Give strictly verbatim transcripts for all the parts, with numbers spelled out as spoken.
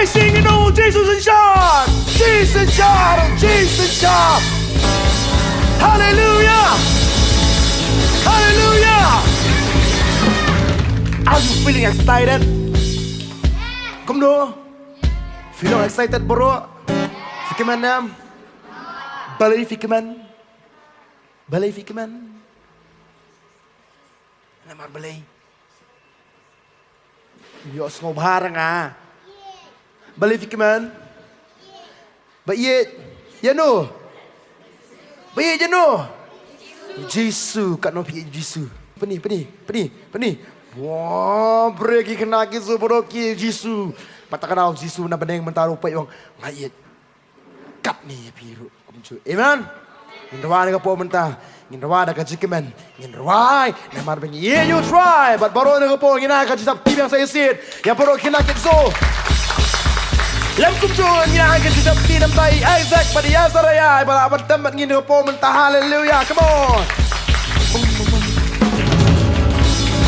Sing it, oh, Jesus in charge. Jesus in charge. Jesus in charge. Hallelujah. Hallelujah. Are you feeling excited? Kumno? Feeling excited, bro? Phi kmen em? Balei phi kmen? Balei phi kmen? Namar balei? Ïohsngew bha nga. Balei phi kmen? Ba ïeit ïano? Ba ïeit ïano? Jisu. Katno phi ïeit Jisu? Pyni, pyni, pyni, pyni. Wah, bre, ki khynnah ki shu bro ki ïeit Jisu. Pat ka daw Jisu na bneng mynta ruh peit ong nga ïeit. Katne ïa phi ruh kumjuh. Amen. Ngin rwai na ka por mynta. Ngin rwai da ka jingkmen. Ngin rwai namar ba ngi ïeit ïa U Trai. Bad baroh na ka por ngin ai ka jingsngewsih biang sa ïa shisien ïa baroh ki khynnah ki shu. Lem kumjuh ngin ai ka jingsngewsih namar ïa Isaac bad ïa Sarah ïa ba la ban tem bad ngi na ka por mynta. Hallelujah. Come on.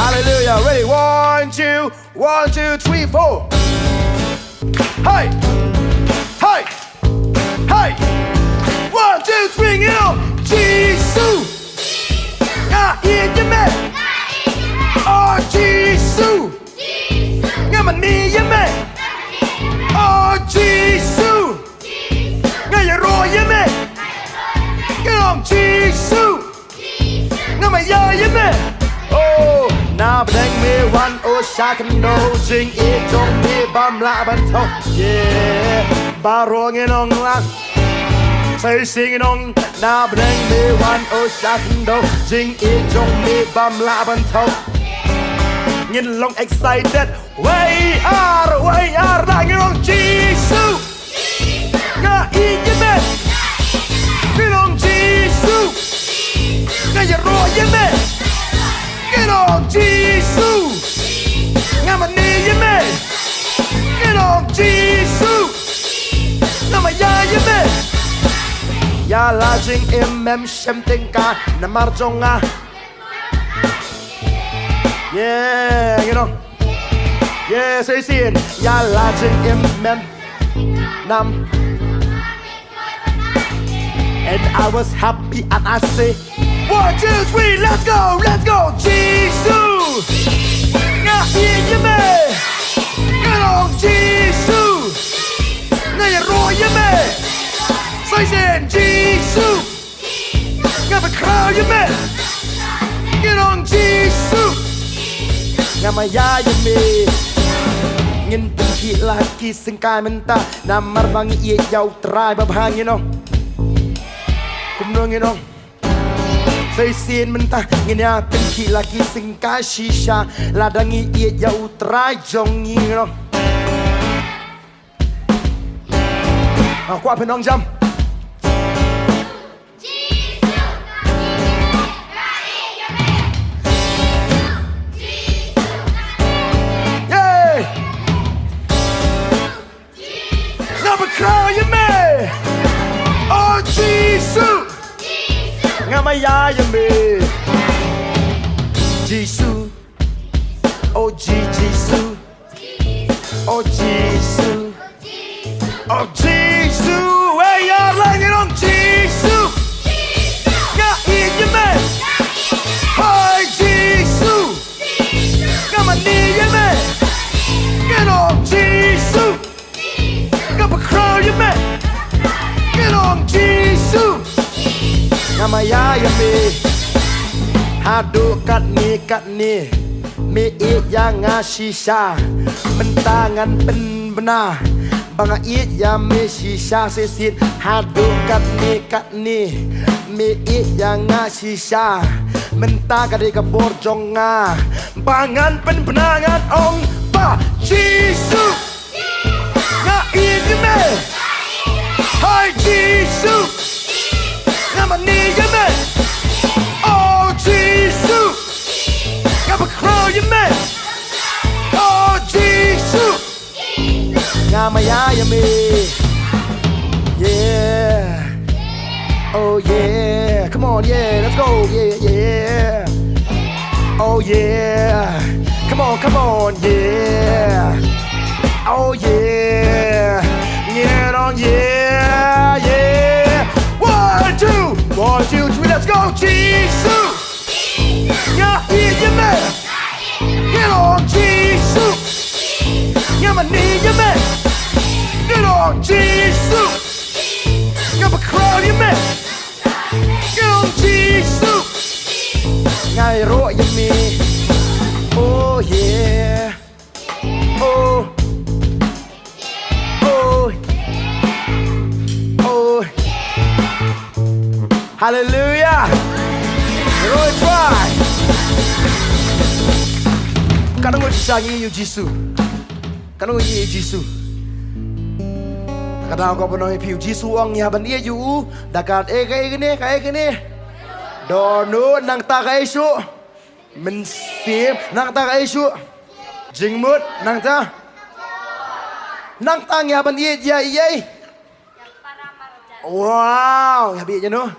Hallelujah. Ready? One, two. One, two, three, four. Hey! Hey! Hey! One, two, three, you know. Jisu. Nga ïeit ïa me. Oh, Jisu. Nga mane ïa me. Oh, Jisu. Nga ïaroh ïa me. Ngi ong Jisu. Nga maya ïa me. Oh, na bneng me wan, oh, sha khyndew, jingïeit jong me bym lah ban thew. Yeah, baroh ngin ong lang. Sa shisien ngin ong, na bneng me wan, oh, sha khyndew, jingïeit jong me bym lah ban thew. Ngin long excited. Wei ar, wei ar, la ngin ong Jisu. Nga ïeit ïa me. Ngin ong Jisu. Nga ïaroh ïa me. Ngin ong Jisu. Nga mane ïa me. Ngin ong Jisu. Nga maya ïa me. Ïa la jingim mem shem tyngka namar jong nga. Yeah, ngin ong. Yeah, sa shisien. Ïa la jingim mem nam. And I was happy and I say, one, two, three, let's go, let's go. Jisu. Nga ïeit ïa me. Nga ong Jisu. Nga ïaroh ïa me. Sa shisien Jisu. Nga pynkhraw ïa me. Ngin ong Jisu. Nga maya ïa me. Ngin pynkhih la ki syngkai mynta namar ba ngi ïeit ïa U Trai ba bha, ngin ong. Kumno ngin ong? Sa shisien mynta ngin ïa pynkhih la ki syngkai shisha lada ngi ïeit ïa U Trai jong ngi, ngin ong. Ah, kwah phin ong jam. Yay! Nga pynkhraw ïa me. Oh Jisu. Nga maya ïa me. Jisu. Oh Ji-, Jisu. Oh Jisu. Oh Jisu. Hey, ïa la ngin ong Jisu. Nga ïeit ïa me. Hai Jisu. Nga mane ïa me. Ngin ong Jisu. Nga pynkhraw ïa me. Ngin ong Jisu. Nga maya ïa me. Haduh katne katne me ïeit ïa nga shisha. Mynta ngan pynbna ba nga ïeit ïa me shisha shisien. Haduh katne katne me ïeit ïa nga shisha. Mynta ka dei ka por jong nga ba ngan pynbna, ngan ong ba Jisu. Nga ïeit ïa me. Hai Jisu. Nga mane ïa me. Oh Jisu. Nga pynkhraw ïa me. Oh Jisu. Nga maya ïa me. Yeah. Oh yeah. Come on, yeah. Let's go. Yeah, yeah. Oh yeah. Come on, come on, yeah. Oh yeah. Ngi ong yeah, yeah. One, two, one, two, three, let's go. Jisu. Nga ïeit ïa me. Ngi ong Jisu. Nga mane ïa me. Ngi ong Jisu. Nga bakhraw ïa me. Ngi ong Jisu. Nga ïaroh ïa me. Oh yeah. Oh. Oh. Oh. Haleluya. Roy try. Katno ngi shisha ngi ïeit ïa u Jisu. Katno ngi ïeit ïa u Jisu. Kata nga kwah ban ong ïa phi, u Jisu u ong ïa ban ïeit ïa u da ka ei ka ei kane, ka ei kane. Dohnud, nangta ka ei shuh. Mynsiem, nangta ka ei shuh. Jingmut, nangta. Nangta ngi hap ban ïeit ïa ei. Wow, ïa ban ïeit ïa no.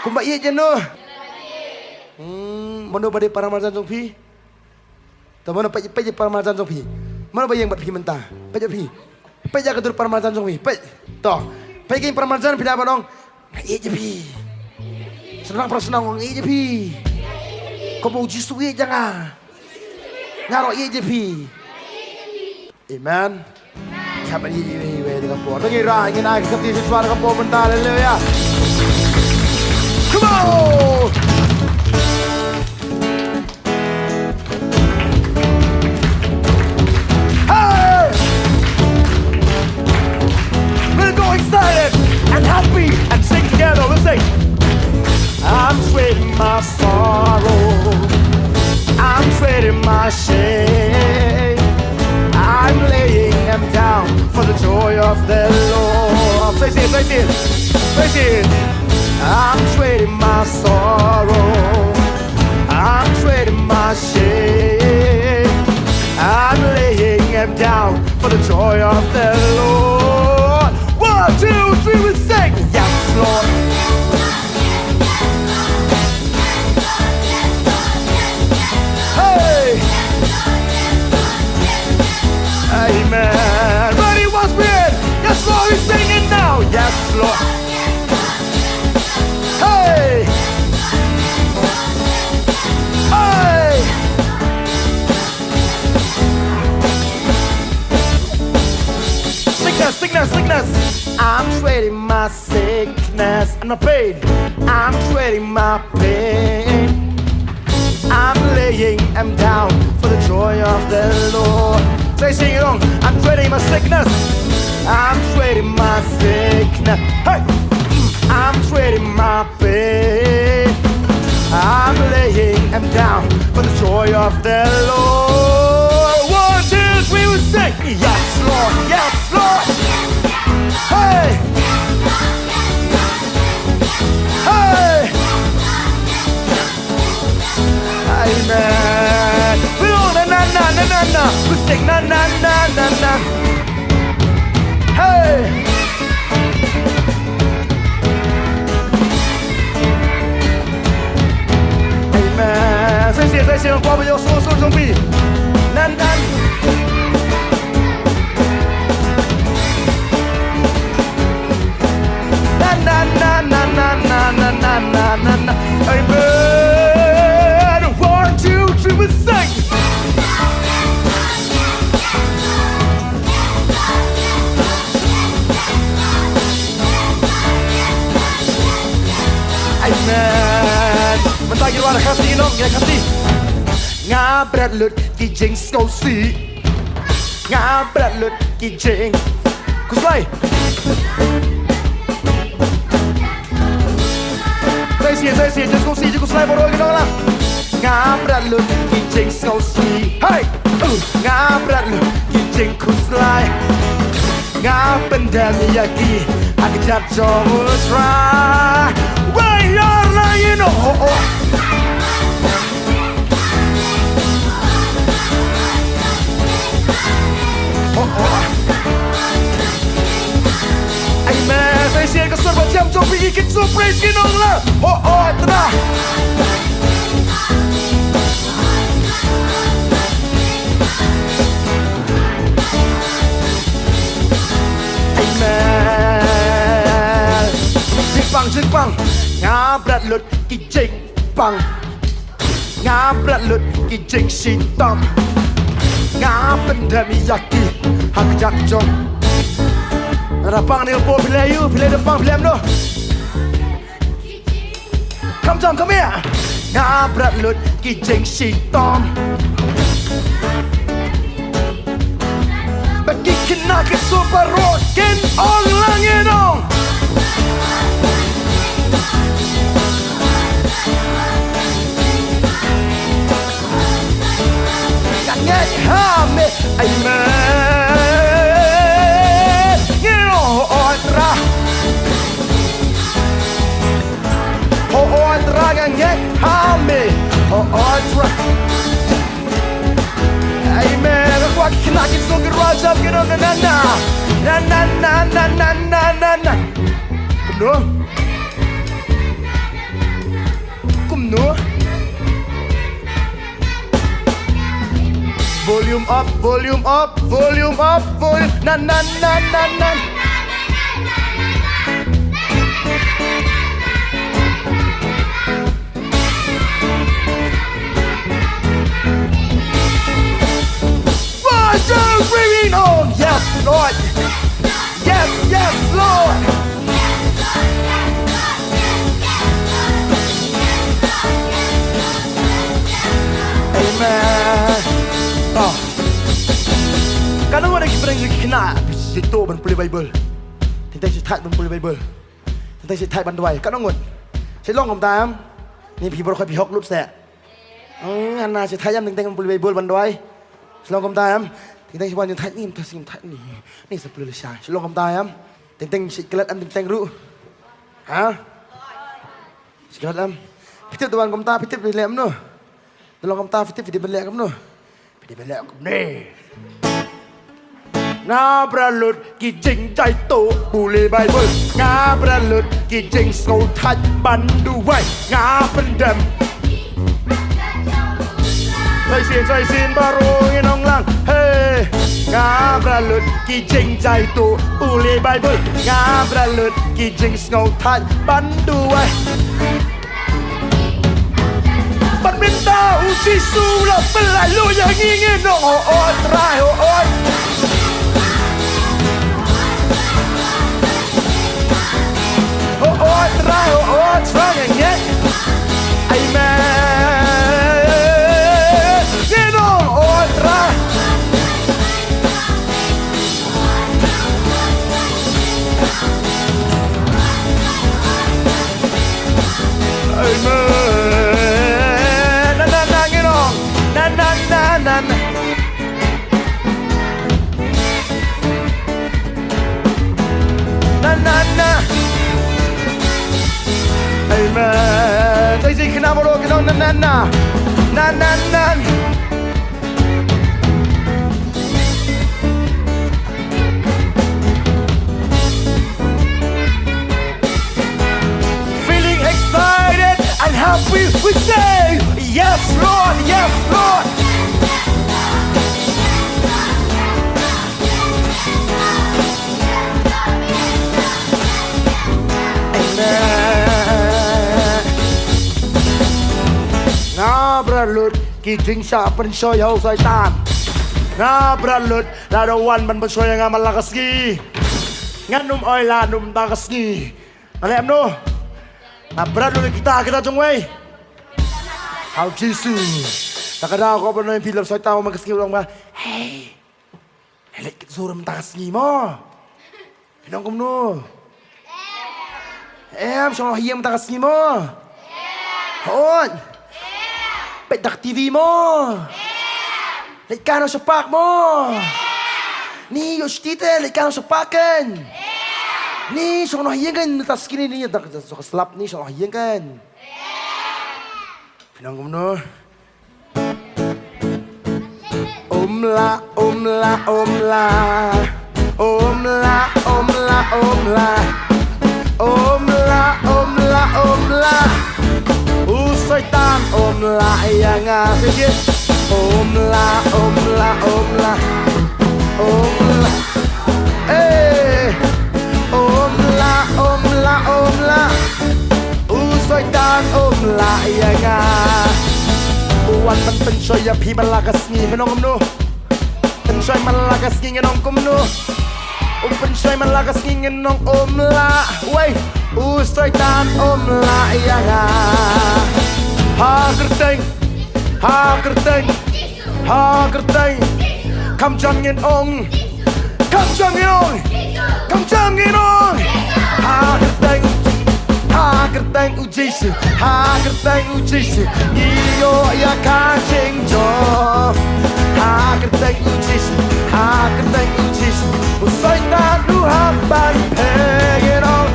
Kumba ïeit ïa no. Hmm, mano ba dei para marjan jong phi? To mano peit, peit para marjan jong phi. Mano ba ïeng bad phi mynta? Peit ïa phi. Peit ïa ka dur para marjan jong phi. Peit. To. Peit ïa para marjan phi da ban ong. Nga ïeit ïa phi. Sngewbha para sngewbha ong nga ïeit ïa phi. Kumba u Jisu u ïeit ïa nga. Nga ruh ïeit ïa phi. Amen. Ïa ban ïeit ïa phi da ka por. Ngi rah ngin ai ka sopti shisha da ka por mynta. Haleluya. Come on. Hey! We'll go excited and happy and sing together. We'll sing. I'm trading my sorrow. I'm trading my shame. I'm laying them down for the joy of the Lord. Say it, say it, say it. I'm trading my sorrow. I'm trading my shame. I'm laying them down for the joy of the Lord. One, two, three, we sing. Yes, Lord. Hey. Amen. Ready, once again. Yes, Lord, we sing it now. Yes, Lord. Hey! Hey! Sickness, sickness, sickness. I'm trading my sickness and my pain. I'm trading my pain. I'm laying them down for the joy of the Lord. Say, sing along. I'm trading my sickness. I'm trading my sickness. Hey! I'm trading my pain. I'm laying them down for the joy of the Lord. One, two, three, we sing. Yes, Lord. Yes, Lord. Hey. Hey. Amen. We all na na na na na na. We sing na na na na na. Hey. Amen. Sa shisien, sa shisien, kwah ban ïoh sur, sur jong phi. Nan, nan. Nan, nan, nan. Amen. One, two, three, we sing. Amen. Mynta ngin wan Khasi, ngin ong ïa Khasi. Nga bret lut ki jingsngewsih. Nga bret lut ki jing. Khuslai. Sa shisien, sa shisien, jingsngewsih, jingkhuslai baroh ngin ong lang. Nga bret lut ki jingsngewsih. Hey! Uh, nga bret lut ki jingkhuslai. Nga pyndem ïa ki ha ka kjat jong U Trai. Wei ïar la ïa no, oh, oh. Oh, oh. Amen. Sa shisien ka sur ba thiam jong phi, ki kit sur praise ki nong la. Oh, oh, tna. Jingpang, nga bret lut ki jingpang. Nga bret lut ki jingshitom. Nga pyndem ïa ki ha ka jaka jong. Lada pang ne phi leh ïa u, phi leh da pang, phi leh noh. Come, Tom, come here. Nga bret lut ki jingshitom. Ba ki khynnah ki super rock kin ong lang ïa nong. Nga ngeit ha me, amen. Ngi ong, oh, oh, Trai. Oh, oh, Trai, nga ngeit ha me. Oh, oh, Trai. Amen. Nga kwah ki khynnah kin sngewkyrpad, jump, ki ong na, na, na. Na, na, na. Kumno? Kumno? Volume up, volume up, volume up, volume. Na, na, na, na, na. One, two, three, we know. Yes, Lord. Yes, yes, Lord. Amen. Oh. Katno ngut ki briew ki khynnah, shu to ban pule Baibl. Teng teng shu thait ban pule Baibl. Teng teng shu thait ban duwai. Katno ngut? Shu long kumta em? Ni phi baroh phi hok lut seh. Hmm, hana shu thait em teng teng ban pule Baibl ban duwai. Shu long kumta em? Teng teng shu wan thait ni, teng teng shu thait ni. Ni sa pule lashai. Shu long kumta em? Teng teng shu klet em teng teng ruh. Ha? Shu klet em? Phi tip to wan kumta, phi tip phi leh kumno? To long kumta, phi tip phi dei ban leh kumno? Phi dei ban leh kumne. Nga bret lut ki jingjaituh pule Baibl. Nga bret lut ki jingsngewthait ban duwai. Nga pyndem. Sa shisien, sa shisien baroh ngin ong lang. Hey. Nga bret lut ki jingjaituh pule Baibl. Nga bret lut ki jingsngewthait ban duwai. Ban mynta u Jisu u la pynlait lut ïa ngi, ngin ong, oh, oh, Trai, oh, oh. Oh, oh, Trai, oh, oh, Trai, ngi ngeit. Amen. Ngin ong, oh, Trai. Amen. Na, na, na, ngin ong. Na, na, na, na, na. Na, na, na. Amen. Sa shisien khynnah baroh kin ong na, na, na. Na, na, na. Feeling excited and happy, we say, "Yes, Lord, yes, Lord." Amen. Nga bret lut ki jingshah pynshoi ha u Soitan. Nga bret lut lada wan ban pynshoi ïa nga man la ka sngi. Ngan ym oi lad ym da ka sngi. Nga leh kumno? Nga bret lut kita kita jong wei. Ha u Jisu. Ta ka daw ko ban oi phi lem Soitan man ka sngi u ong ba, hey. Leit kit zur mynta ka sngi mo. Phi ong kumno? Em, shong noh ïing mynta ka sngi mo. Hooid. Peit da ka T V mo. Leit kai noh sha park mo. Ni ïoh shuti te leit kai noh sha park kan. Ni shong noh ïing kan mynta ka sngi ni, ni da ka slap ni shong noh ïing kan. Phi ong kumno? Umla, umla, umla. Umla, umla, umla. Umla, umla, umla. U Soitan umla ïa nga shisien. Umla, umla, umla. Umla. Eh. Umla, umla, umla. Pynshoi ïa phi man la ka sngi, ngin ong kumno? Pynshoi man la ka sngi, ngin ong kumno? U pynshoi man la ka sngi, ngin ong um lah. Wei, u Soitan um lah ïa nga. Ha kyrteng, ha kyrteng, ha kyrteng. Kam jan ngin ong. Kam jan ngin ong. Kam jan ngin ong. Ha kyrteng, ha kyrteng u Jisu, ha kyrteng u Jisu, ngi ïoh ïa ka jingjop. Ha kyrteng u Jisu, ha kyrteng u Jisu, u Soitan u hap ban pyrshah.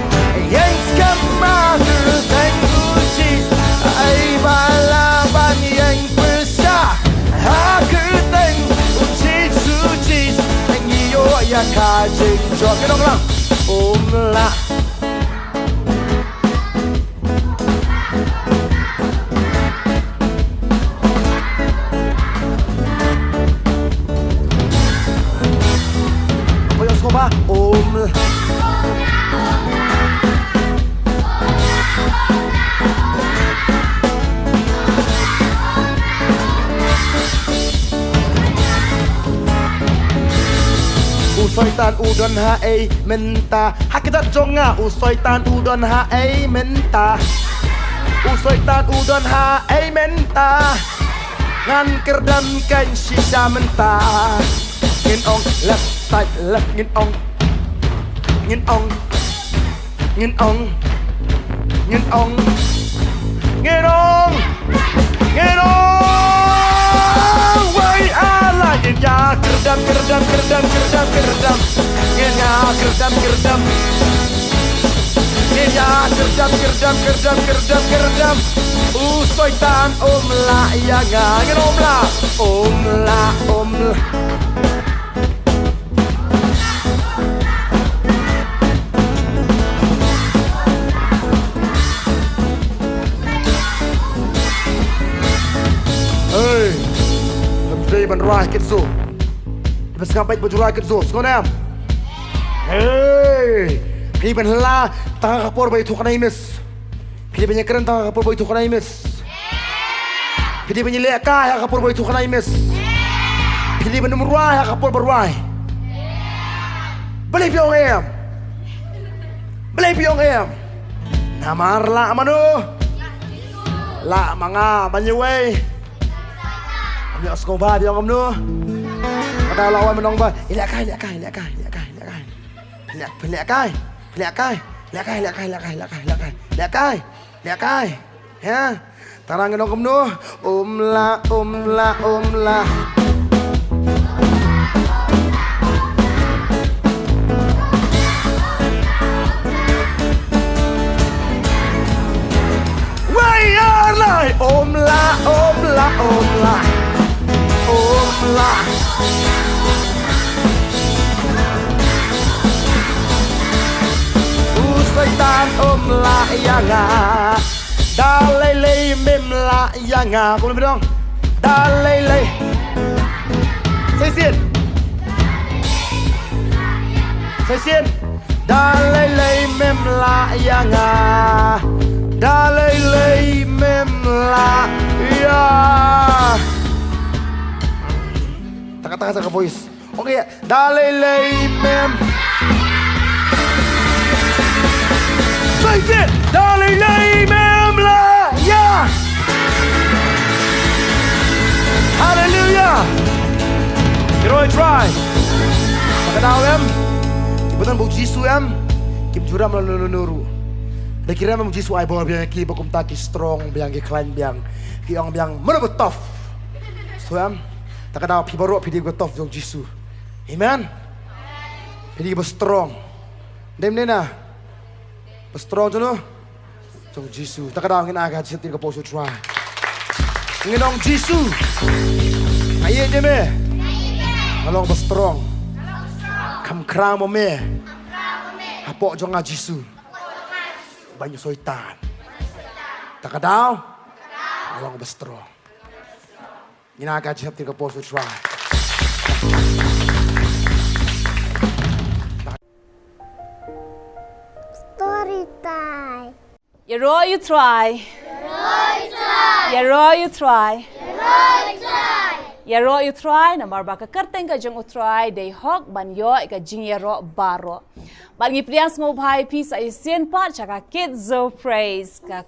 Ïeng skhem ha kyrteng u Jisu, ai ba lah ban ïeng pyrshah. Ha kyrteng u Jisu, Jisu, ngi ïoh ïa ka jingjop. Ngin ong lang, um lah. Apoy, ïohsngew bha. Um. U Soitan u don haei mynta? Ha khadar jong nga u Soitan u don haei mynta? U Soitan u don haei mynta? Ngan kyrdan kein shisha mynta. Ngin ong left side left, ngin ong. Ngin ong. Ngin ong. Ngin ong. Ngin ong. Ngin ong. Wei, ala, ngin ïa kyrdan, kyrdan, kyrdan, kyrdan, kyrdan. Ngin ïa kyrdan, kyrdan. Ngin ïa kyrdan, kyrdan, kyrdan, kyrdan, kyrdan. U Soitan um lah ïa nga. Ngin um lah. Um lah, um lah. Hei, phi dei ban rwai kit shuh. Phi sngap beit ban rwai kit shuh. Sngewbha ne em? Hei, phi dei ban la tang ha ka por ba ïathuh kane i miss. Phi dei ban ïakren tang ha ka por ba ïathuh kane i miss. Phi dei ban ïalehkai ha ka por ba ïathuh kane i miss. Phi dei ban ym rwai ha ka por ba rwai. Balei phi ong em? Balei phi ong em? Namar lah mano? Lah ma nga ban ïa wei. Ym ïohsngew bha, phi ong kumno? Kata la wan ban ong ba ïalehkai, ïalehkai, ïalehkai, ïalehkai, ïalehkai. Pynlehkai, pynlehkai, pynlehkai, lehkai, lehkai, lehkai, lehkai, lehkai, lehkai. He? Tang ngan ong kumno? Um lah, um lah, um lah. Wei, ïa lai, um lah, um lah, um lah. Um lah. U Soitan um lah ïa nga. Da lei lei mem lah ïa nga. Kumno phi dong? Da lei lei. Sa shisien. Sa shisien. Da lei lei mem lah ïa nga. Da lei lei mem lah ïa. Taka taka taka voice. Okay, da lei lei mem. Sa shisien, da lei lei mem lah ïa. Haleluya. Ki roi trai. Taka daw em. Ki bynta ba u Jisu em. Kim ju rem lano lano ruh. Da ki rem em, u Jisu ai bor biang ki ba kumta ki strong biang, ki khlaiñ biang. Ki ong biang mano ba tough. So em. Taka daw phi baroh phi dei ba tough jong u Jisu. Amen. Phi dei ba strong. Dei mynne na ba strong jong u, jong u Jisu. Taka daw ngin ai ka jingsheptieng ka pop sha u Trai. Ngin ong Jisu, nga ïeit ïa me. Nga long ba strong. Kham khraw ma me. Hapoh jong nga Jisu. Ban ïa u Soitan. Taka daw nga long ba strong. Ngin ai ka jingsheptieng ka pop sha u Trai. Story time. Ïaroh ïa u Trai. Ïaroh ïa u Trai. Ïaroh ïa u Trai, namar ba ka kyrteng ka jong u Trai dei hok ban ïoh ïa ka jingïaroh baroh. Bad ngi pdiang sngewbha ïa phi sa shisien pat sha ka Kids Zone Praise, ka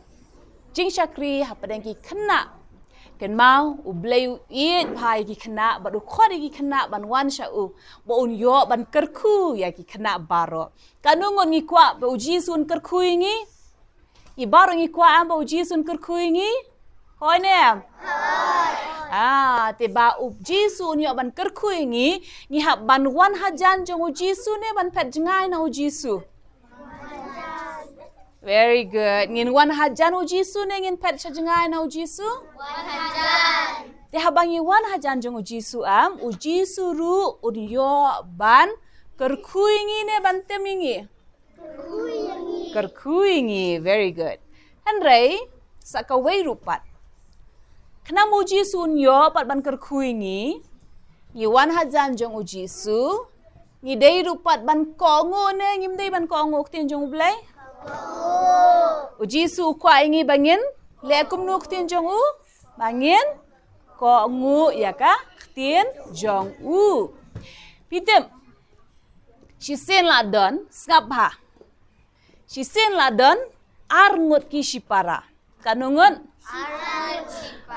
jingshakri hapdeng ki khynnah. Kynmaw, U Blei u ïeit bha ïa ki khynnah, bad u khot ïa ki khynnah ban wan sha u, ba un ïoh ban kyrkhu ïa ki khynnah baroh. Katno ngut ngi kwah ba U Jisu un kyrkhu ïa ngi? Ngi baroh ngi kwah em ba U Jisu un kyrkhu ïa ngi? Hooid ne em? Ah, te ba U Jisu un ïoh ban kyrkhu ïa ngi, ngi hap ban wan hajan jong U Jisu ne ban phet jngai na U Jisu? Very good. Ngin wan hajan U Jisu ne ngin phet sha jngai na U Jisu? Te haba ngi wan hajan jong U Jisu em, U Jisu ruh un ïoh ban kyrkhu ïa ngi ne ban tim ïa ngi? Kyrkhu ïa ngi. Very good. Hynrei sa kawei ruh pat, khnang U Jisu un ïoh pat ban kyrkhu ïa ngi, ngi wan hajan jong U Jisu, ngi dei ruh pat ban kohnguh ne ngim dei ban kohnguh ktien jong U Blei? U Jisu u kwah ïa ngi ba ngin leh kumno ktien jong u? Ba ngin kohnguh ïa ka ktien jong u. Phi tip, shisien la don, sngap bha. Shisien la don ar ngut ki shipara. Katno ngut?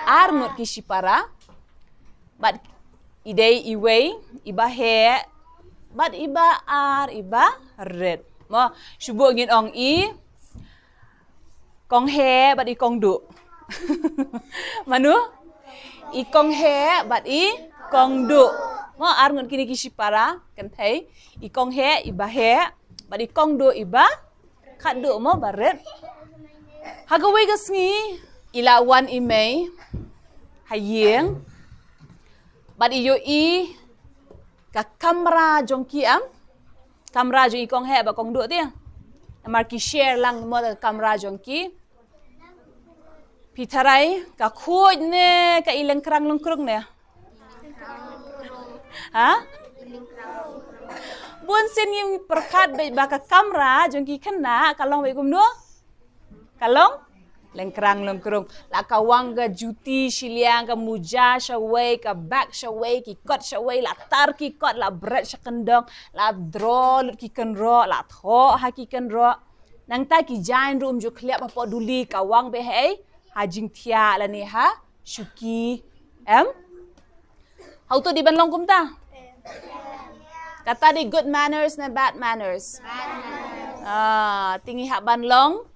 Ar ngut ki shipara. Bad i dei iwei, iba heh, bad iba ar, iba rit. Mo, shu buh ngin ong i kong heh bad i kong duh. Mano? I kong heh bad i kong duh. Mo, ar ngut kine ki shipara, kynthei, i kong heh, iba heh, bad i kong duh, iba khatduh, mo, ba rit. Ha kawei ka sngi, i la wan i mei ha ïing, bad i ïohi ka kamra jong ki em, kamra jong i kong heh bad kong duh te. Namar ki share lang mo ka kamra jong ki. Phi tharai ka khuid ne ka i lyngkrang lyngkrung ne? Ha? Bun sien ngi pyrkhat beit ba ka kamra jong ki khynnah ka long beit kumno? Ka long lyngkrang lyngkrung. La ka wang ka juti shiliang, ka muja shawei, ka bag shawei, ki kot shawei, la tar ki kot, la bret sha kyndong, la draw lut ki kynroh, la thoh ha ki kynroh. Nangta ki jaiñ ruh ym ju khlieh hapoh duli, ka wang beit ha ei, ha jingthiah lane ha shuki. Em? Hato dei ban long kumta? Kata dei good manners ne bad manners? Ah, te ngi hap ban long,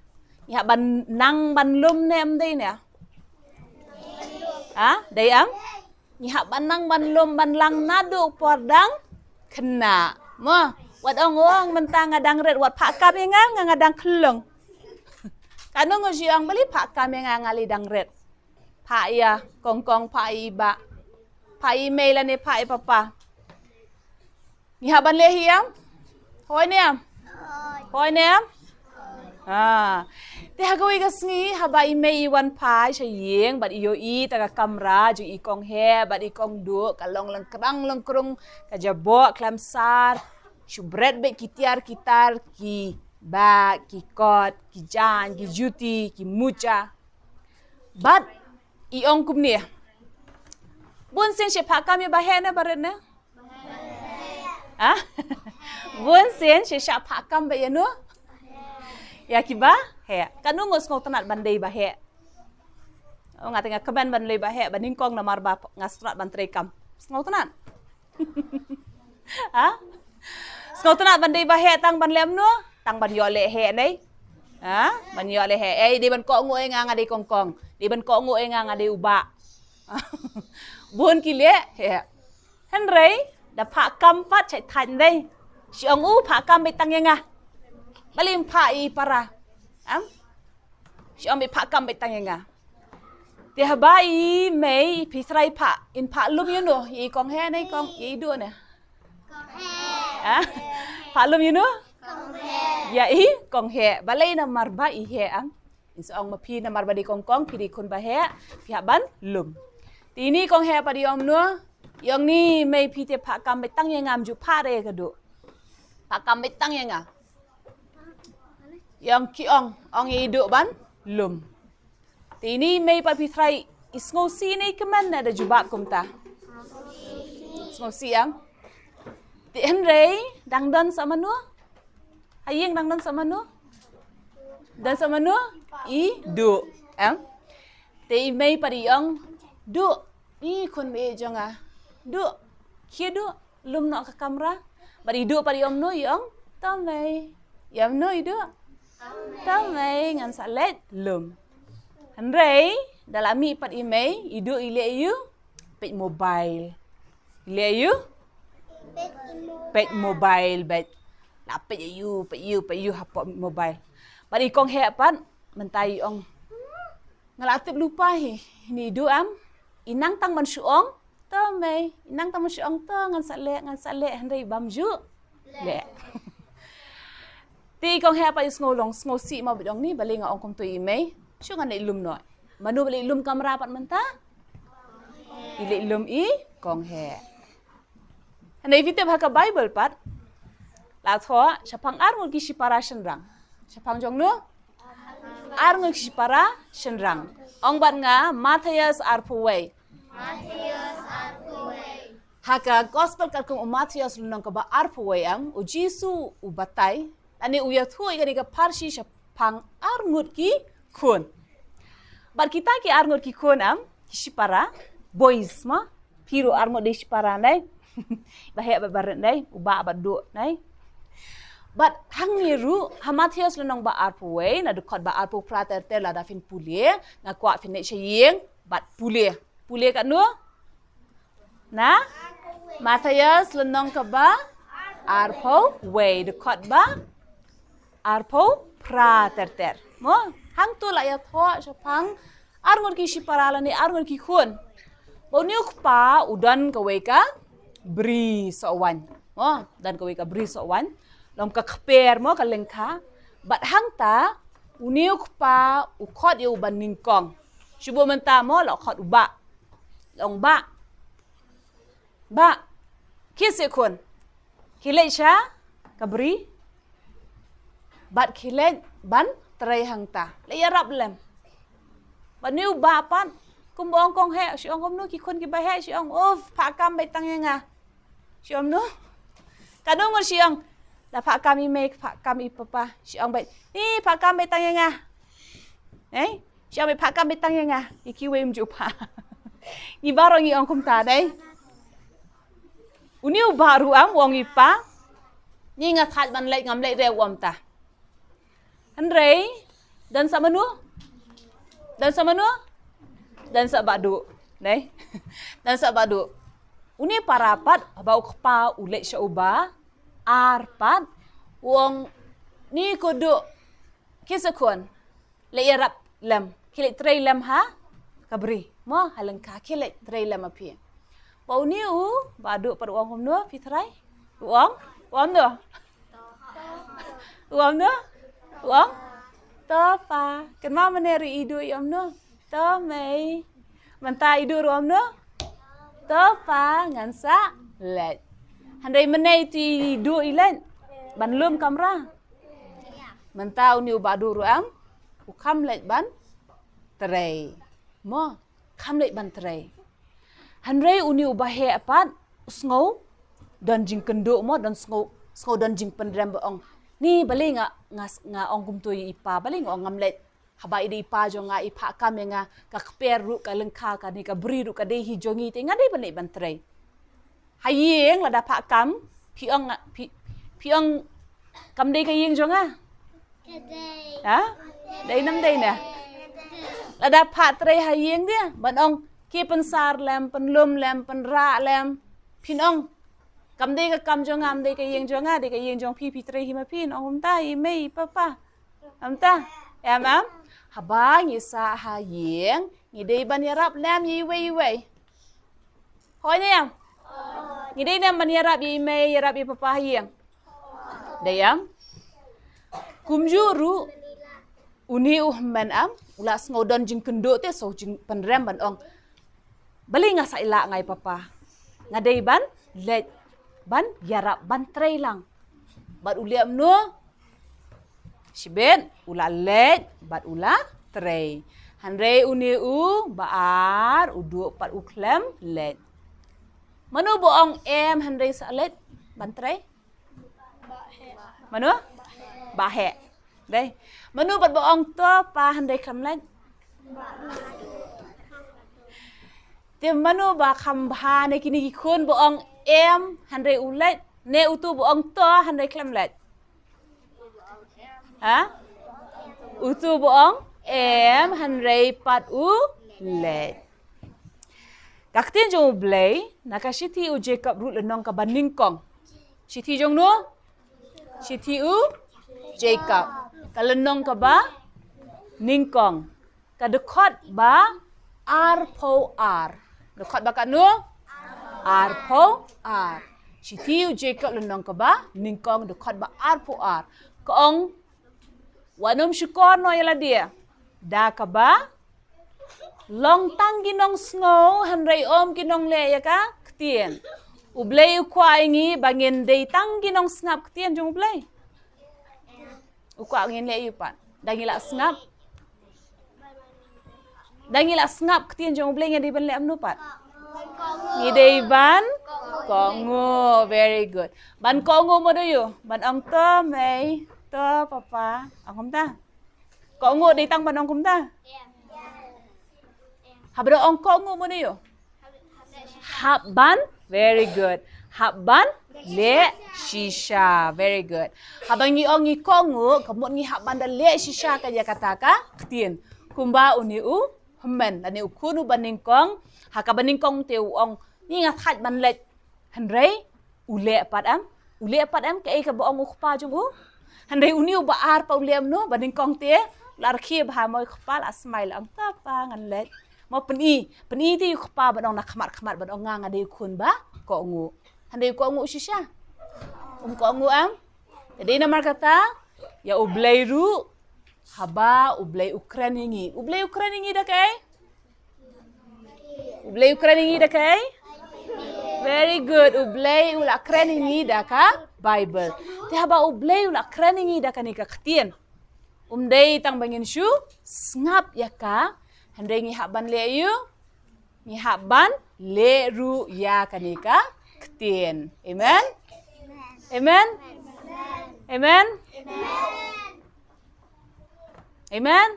ngi hap ban nang ban lum ne em dei ne? Ah, dei em? Ngi hap ban nang ban lum ban lang naduh por dang khynnah. Mo, wat ong ong mynta nga dang rit, wat phah kam ïa nga, nga, nga dang khyllung. Katno ngut shu ong balei phah kam ïa nga, nga lei dang rit. Phah ïa kong kong, phah ïa i bah, phah ïa i mei lane phah ïa i papa. Ngi hap ban leh hi em? Hooid ne em? Hooid ne em? Ha. Te ha kawei ka sngi haba i mei i wan phai sha ïing bad i ïohi ta ka kamra jong i kong heh bad i kong duh ka long lyngkrang lyngkrung, ka jaboh khlem sar, shu bret beit ki tiar ki tar, ki bag, ki kot, ki jaiñ, ki juti, ki muja. Bad i ong kumne. Bun sien shu phah kam ïa ba heh ne ba rit ne? Ha? Bun sien shu shah phah kam beit ïa no? Ïa ki ba heh. Katno ngut sngewtynnat ban dei ba heh? Oh, nga te nga kmen ban dei ba heh, ba nyngkong namar ba nga sngewtynnat ban trei kam. Sngewtynnat? Ha? Sngewtynnat ban dei ba heh tang ban leh kumno? Tang ban ïoh leh heh ne? Ha? Ban ïoh leh heh. Ei, dei ban kohnguh ïa nga, nga dei kong kong. Dei ban kohnguh ïa nga, nga dei u bah. Bun ki leh heh. Hynrei da phah kam pat shait thait dei. Shu ong u phah kam beit tang ïa nga. Balei ym phah ïa i para? Em? Shu ong beit phah kam beit tang ïa nga. Te haba i mei, phi tharai phah, in phah lum ïa no, ïa i kong heh ne i kong, ïa i duh ne? Ha? Phah lum ïa no? Ïa i kong heh. Balei? Namar ba i heh, em? In sa ong ma phi namar ba dei kong kong, phi dei khun ba heh, phi hap ban lum. Te ine i kong heh pat i ong kumno? I ong, ni mei, phi te phah kam beit tang ïa nga, ym ju phah re ïa ka duh. Phah kam beit tang ïa nga. I ong, ki ong, ong ïa i duh ban lum. Te ine i mei pat phi tharai I sngewsih ne i kmen ne da jubab kumta? Sngewsih em. Te hynrei dang don sa mano? Ha ïing dang don sa mano? Don sa mano? I Duh. Em? Te i mei pat i ong, Duh, i khun ba ïeit jong nga. Duh, khie Duh, lum noh ka kamra. Bad i Duh pat i ong mano, i ong, To mei. I ong mano i Duh? To mei, ngan sa leit lum. Hynrei da la mih pat i mei, i Duh i leh aïu? Peit mobile. I leh aïu? Peit mobile, peit. La peit aïu, peit aïu, peit aïu hapoh mobile. Bad i kong heh pat mynta i ong, Nga la tip lypa hi, hynrei i Duh em, i nang tang ban shu ong, To mei, i nang tang ban shu ong, To, ngan sa leh, ngan sa leh, hynrei bam ju leh. Te i kong heh pat i sngew long, sngewsih mo, bad i ong, Ni balei nga ong kumto ïa i mei? Shu ngan leit lum noh. Mano ba leit lum kamra pat mynta? I leit lum i kong heh. Hynrei phi tip ha ka Bible pat la thoh shaphang arngut ki shipara shynrang. Shaphang jong no? Arngut ki shipara shynrang. Ong bad nga Mathaios arphew wei. Ha ka Gospel katkum u Mathaios lynnong kaba arphew wei em, u Jisu u batai lane u ïathuh ïa kane ka pharshi shaphang arngut ki khun. Bad kita ki arngut ki khun em, ki shipara, boys mo. Phi ruh arngut dei shipara nai. Ba heh bad ba rit nai, u Bah bad Duh nai. Bad hangne ruh ha Mathaios lynnong ba arphew wei, na dkhot ba arphew phra ter ter, lada phin pule, nga kwah phin leit sha ïing bad pule. Pule katno? Na Mathaios lynnong kaba arphew wei, dkhot ba arphew phra ter ter. Mo, hangto la ïathuh shaphang arngut ki shipara lane arngut ki khun. Ba une u kpa u don kawei ka bri soh waiñ. Mo, don kawei ka bri soh waiñ. Long ka kper mo, ka lyngkha. Bad hangta une u kpa u khot ïa u ba nyngkong. Shu bun mynta mo, la khot u Bah. Long Bah. Bah, khie seh khun. Khie leit sha ka bri. Bad khie leit ban trei hangta. Leit ïarap lem. Bad une u Bah pat, kumba ong kong heh, shu ong kumno ki khun kiba heh, shu ong, Uf, phah kam beit tang ïa nga. Shu ong mano? Katno ngut shu ong? Da phah kam i mei, phah kam i papa. Shu ong beit, Ni phah kam beit tang ïa nga. Eh? Shu ong beit, Phah kam beit tang ïa nga. Ïa kiwei ym ju phah. Ngi baroh ngi ong kumta dei. Une u Bah ruh em u ong i pa, Ni nga thait ban leit, ngam leit re, u ong ta. Hynrei don sa mano? Don sa mano? Don sa Bah Duh. Dei? Don sa Bah Duh. Une para pat, haba u kpa u leit sha u ba ar pat, u ong, Ni ko Duh, khie seh khun. Leit ïarap lem, khie leit trei lem ha ka bri. Mo, ha lyngkha, khie leit trei lem ma phi. Ba une u Bah Duh pat u ong kumno, phi tharai? U ong, u ong mano? U ong mano? U ong, To pa. Kynmaw mynne ruh i Duh i ong mano? To mei. Mynta i Duh ruh u ong mano? To pa, ngan sa leit. Hynrei mynne ïa i Duh i leit ban lum kamra. Mynta une u Bah Duh ruh em, u kham leit ban trei. Mo, kham leit ban trei. Hynrei une u ba heh pat, u sngew don jingkynduh mo, don sngew, sngew don jingpynrem ba ong, Ni balei nga, nga, nga ong kumto ïa i pa, balei nga ong ngam leit. Haba i dei i pa jong nga, i phah kam ïa nga, ka kper ruh, ka lyngkha, kane ka bri ruh ka dei hi jong ngi, te nga dei ban leit ban trei. Ha ïing lada phah kam, phi ong nga, phi, phi ong kam dei ka ïing jong nga? Ka dei. Ha? Dei ne ym dei ne? Ka dei. Lada phah trei ha ïing de, ban ong, Khie pynsar lem, pynlum lem, pynrah lem. Phin ong, Kam dei ka kam jong nga, kam dei ka ïing jong nga, dei ka ïing jong phi, phi trei hi ma phi, ong kumta i mei i papa. Em ta? Em, em? Haba ngi sah ha ïing, ngi dei ban ïarap lem ïa iwei ïa iwei. Hooid ne em? Ngi dei ne em ban ïarap ïa i mei, ïarap ïa i papa ha ïing? Dei em? Kumjuh ruh une u hynmen em, u la sngew don jingkynduh te, sngew jingpynrem ban ong, Balei nga sa ïaleh nga ïa i papa? Nga dei ban leit ban ïarap ban trei lang. Bad u leh kumno? Shibit u la leit bad u la trei. Hynrei une u ba ar u duh pat u khlem leit. Mano ba ong em hynrei sa leit ban trei? Mano? Ba heh. Dei. Mano pat ba ong to pa hynrei khlem leit? Te mano ba kham bha na kine ki khun ba ong em hynrei u leit, ne utu ba ong to hynrei khlem leit? Ha? Utu ba ong em hynrei pat u leit. Ka ktien jong U Blei na ka shithi u Jacob ruh lynnong kaba nyngkong. Shithi jong no? Shithi u Jacob. Ka lynnong kaba nyngkong. Ka dkhot ba arphew ar. Dkhot ba katno? Arphew ar. Shithi u Jacob lynnong kaba nyngkong, dkhot ba arphew ar. Ka ong, wat nym shukor noh ïa lade da kaba long tang ki nongsngew hynrei ym ki nongleh ïa ka ktien. U Blei u kwah ïa ngi ba ngin dei tang ki nongsngap ktien jong U Blei. U kwah ngin leh ïa u pat. Da ngi la sngap. Da ngi la sngap ktien jong U Blei ngi dei ban leh kumno pat? Ngi dei ban kohnguh. Very good. Ban kohnguh mano ïa u? Ban ong to mei, to papa. Ong kumta. Kohnguh dei tang ban ong kumta. Haba da ong kohnguh mano ïa u? Hap ban, very good. Hap ban leh shisha, very good. Haba ngi ong ngi kohnguh, ka mut ngi hap ban da leh shisha ka ïa kata ka ktien. Kumba une u hynmen lane u khun uba nyngkong, ha kaba nyngkong te u ong ngi nga thait ban leit. Hynrei u leh pat em? U leh pat em kaei kaba ong u kpa jong u? Hynrei une uba ar pat u leh kumno? Ba nyngkong te la rkhie bha mo, u kpa la smile, ong to pa ngan leit. Mo, pyni, pyni te u kpa ban ong na khmat khmat ban ong nga nga dei u khun ba kohnguh. Hynrei u kohnguh shisha? Um kohnguh em? Te dei namar kata ïa U Blei ruh, haba U Blei u kren ïa ngi, U Blei u kren ïa ngi da kaei? U Blei u kren ïa ngi da kaei? Very good. U Blei u la kren ïa ngi da ka Bible. Te haba U Blei u la kren ïa ngi da kane ka ktien, um dei tang ba ngin shu sngap ïa ka, hynrei ngi hap ban leh ïa u, ngi hap ban leh ruh ïa kane ka ktien. Amen. Amen. Amen. Amen.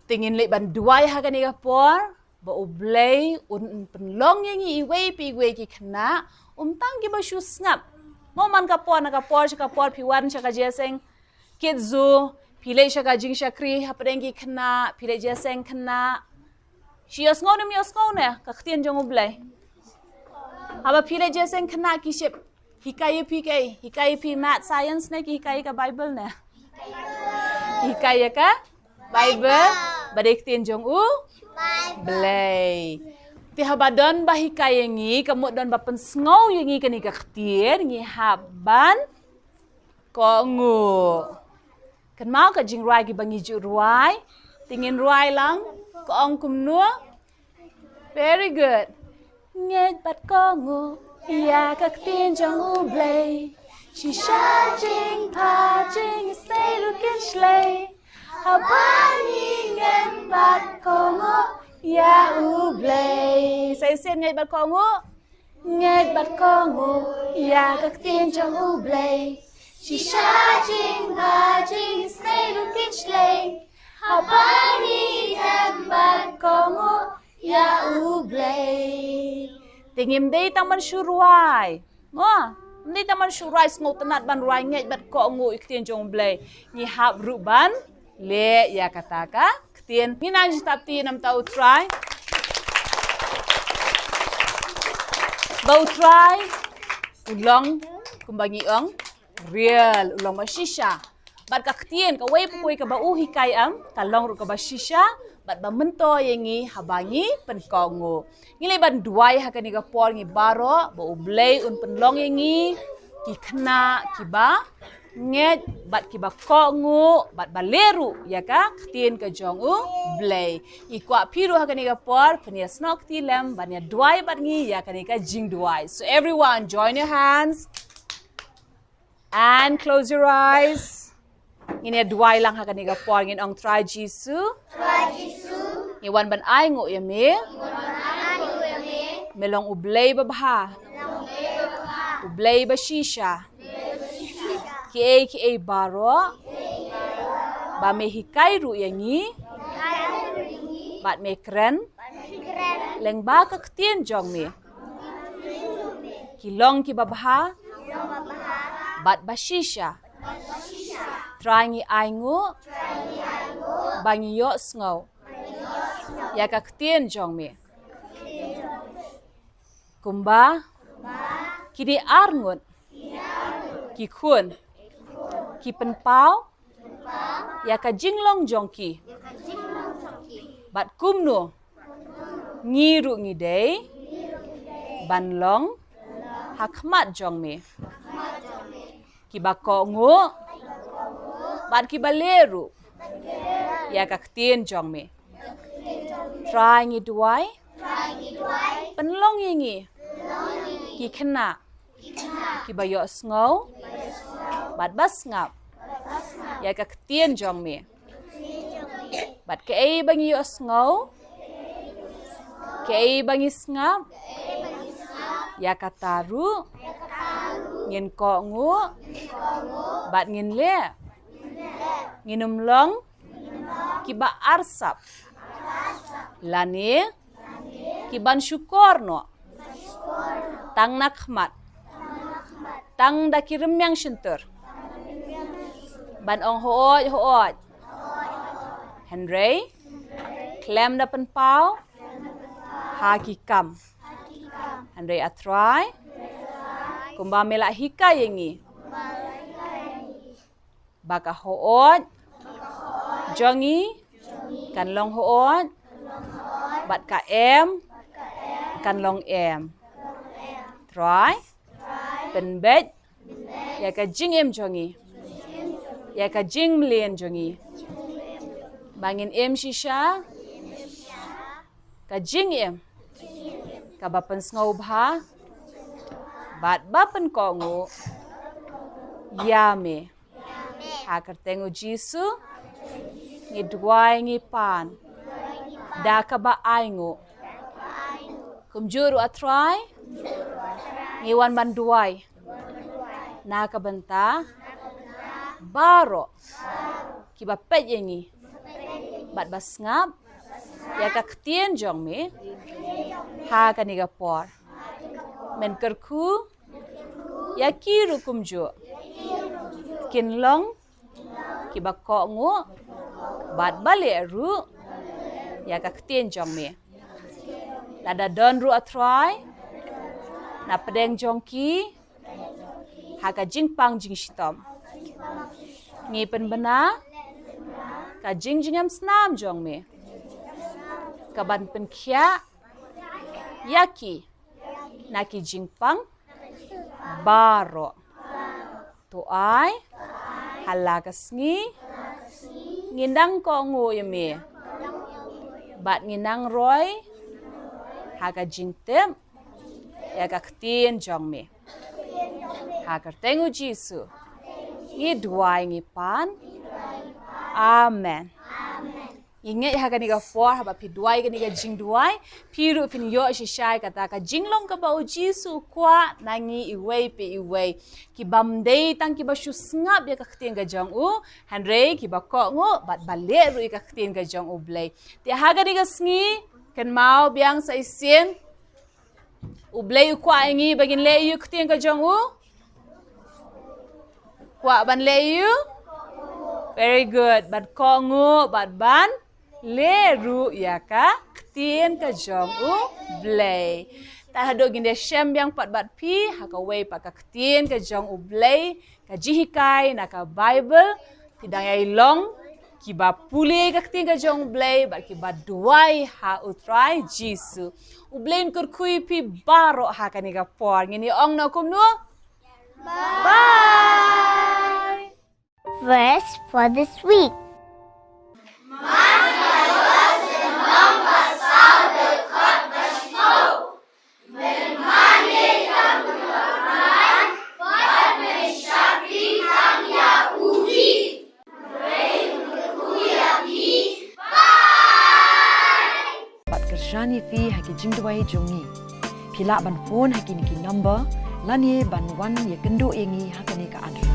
Te ngin leit ban duwai ha kane ka por ba U Blei un pynlong ïa ngi iwei pa iwei ki khynnah, um tang kiba shu sngap. Mo, man ka por na ka por sha ka por phi wan sha ka jingïaseng kit zu, phi leit sha ka jingshakri hapdeng ki khynnah, phi leit jingïaseng khynnah. Shu ïohsngew ne ym ïohsngew ne ka ktien jong U Blei? Haba phi leit jingïaseng khynnah ki ship hikai ïa phi kaei? Hikai ïa phi math, science ne ki hikai ïa ka Bible ne? Hikai ïa ka Bible ba dei ktien jong U Blei. Te haba don ba hikai ïa ngi, ka mut don ba pynsngew ïa ngi kane ka ktien, ngi hap ban kohnguh. Kynmaw ka jingrwai kiba ngi ju rwai. Te ngin rwai lang. Ka ong kumno? Very good. Ngeit bad kohnguh ïa ka ktien jong U Blei. Shisha jingpha jingisynei ruh kin shlei haba ngi ngeit bad kohnguh ïa U Blei. Sa shisien, ngeit bad kohnguh. Ngeit bad kohnguh ïa ka ktien jong U Blei. Shisha jingpha jingisynei ruh kin shlei haba ngi ngeit bad kohnguh ïa U Blei. Te ngim dei tang ban shu rwai. Mo, ngim dei tang ban shu rwai, sngewtynnat ban rwai, ngeit bad kohnguh ïa ka ktien jong U Blei. Ngi hap ruh ban leh ïa kata ka ktien. Ngin nang jingtap kti namar U Trai. Ba U Trai u long kumba ngi ong, real, u long ba shisha. Bad ka ktien kawei pa kawei kaba u hikai, em, ka long ruh kaba shisha bad ba myntoi ïa ngi haba ngi pynkohnguh. Ngi leit ban duwai ha kane ka por ngi baroh ba U Blei un pynlong ïa ngi ki khynnah kiba ngeit bad kiba kohnguh bad ba leh ruh ïa ka ktien ka jong U Blei. Ngi kwah phi ruh ha kane ka por phin ïa snoh kti lem ban ïa duwai bad ngi ïa kane ka jingduwai. So everyone, join your hands and close your eyes. Ngin ïa duwai lang ha kane ka por, ngin ong, Trai Jisu. Trai Jisu. Ngi wan ban ai nguh ïa me. Ngi wan ban ai nguh ïa me. Me long U Blei babha. Long U Blei babha. U Blei bashisha. Kiei kiei baroh ba me hikai ruh ïa ngi bad me kren lyngba ka ktien jong me, ki long kiba bha bad bashisha. Trai, ngi ai nguh ba ngi ïohsngew ïa ka ktien jong me. Kumba ki dei arngut ki khun ki pynpaw ïa ka jinglong jong ki, bad kumno ngi ruh ngi dei ban long ha khmat jong me, kiba kohnguh bad kiba leh ruh ïa ka ktien jong me. Trai, ngi duwai, pynlong ïa ngi ki khynnah kiba ïohsngew bad ba sngap ïa ka ktien jong me. Bad kaei ba ngi ïohsngew, kaei ba ngi sngap, ïa kata ruh ngin kohnguh bad ngin leh. Ngin ym long kiba arsap lane kiban shukor noh tang na khmat, tang da ki rmiang shyntur ban ong hooid hooid, hynrei khlem da pynpaw ha ki kam. Hynrei, A Trai, kumba me la hikai ïa ngi ba ka hooid jong ngi kan long hooid bad ka em kan long em. Trai, pynbeit ïa ka jingim jong ngi, ïa ka jingmlien jong ngi, ba ngin im shisha ka jingim kaba pynsngewbha bad ba pynkohnguh ïa me. Ha ka kyrteng U Jisu ngi duwai, ngi pan da kaba ai nguh. Kumjuh ruh, A Trai, ngi wan ban duwai na ka bynta baroh kiba peit ïa ngi bad ba sngap ïa ka ktien jong me ha kane ka por. Men kyrkhu ïa ki ruh kumjuh, kin long kiba kohnguh bad ba leh ruh ïa ka ktien jong me. Lada don ruh, A Trai, na pdeng jong ki ha ka jingpang jingshitom, ngi pynbna ka jingjngem snam jong me kaban pynkhiah ïa ki na ki jingpang baroh. To ai ha la ka sngi ngin dang kohnguh ïa me bad ngin nang roi ha ka jingtip ïa ka ktien jong me. Ha ka kyrteng U Jisu ngi duwai, ngi pan. Amen. Ngi ngeit ha kane ka por haba phi duwai kane ka jingduwai, phi ruh phin ïoh shisha ïa kata ka jinglong kaba U Jisu u kwah na ngi iwei pa iwei, ki bym dei tang kiba shu sngap ïa ka ktien ka jong u, hynrei kiba kohnguh bad ba leh ruh ïa ka ktien ka jong U Blei. Te ha kane ka sngi, kynmaw biang sa shisien, U Blei u kwah ïa ngi ba ngin leh aïu ïa ka ktien ka jong u? Kwah ban leh aïu? Very good. Ban kohnguh bad ban leh ruh ïa ka ktien ka jong U Blei. Tad haduh ngin ïashem biang pat bad phi ha kawei pat ka ktien ka jong U Blei, ka jinghikai na ka Baibl. Phi dang ïai long kiba pule ka ktien ka jong U Blei bad kiba duwai ha U Trai Jisu. U Blei un kyrkhu ïa phi baroh ha kane ka por. Ngin ïa ong noh kumno? Bye. Verse for this week. Ngan ïa phi ha ki jingduwai jong ngi. Phi lah ban phone ha kine ki number lane ban wan ïa kynduh ïa ngi ha kane ka address.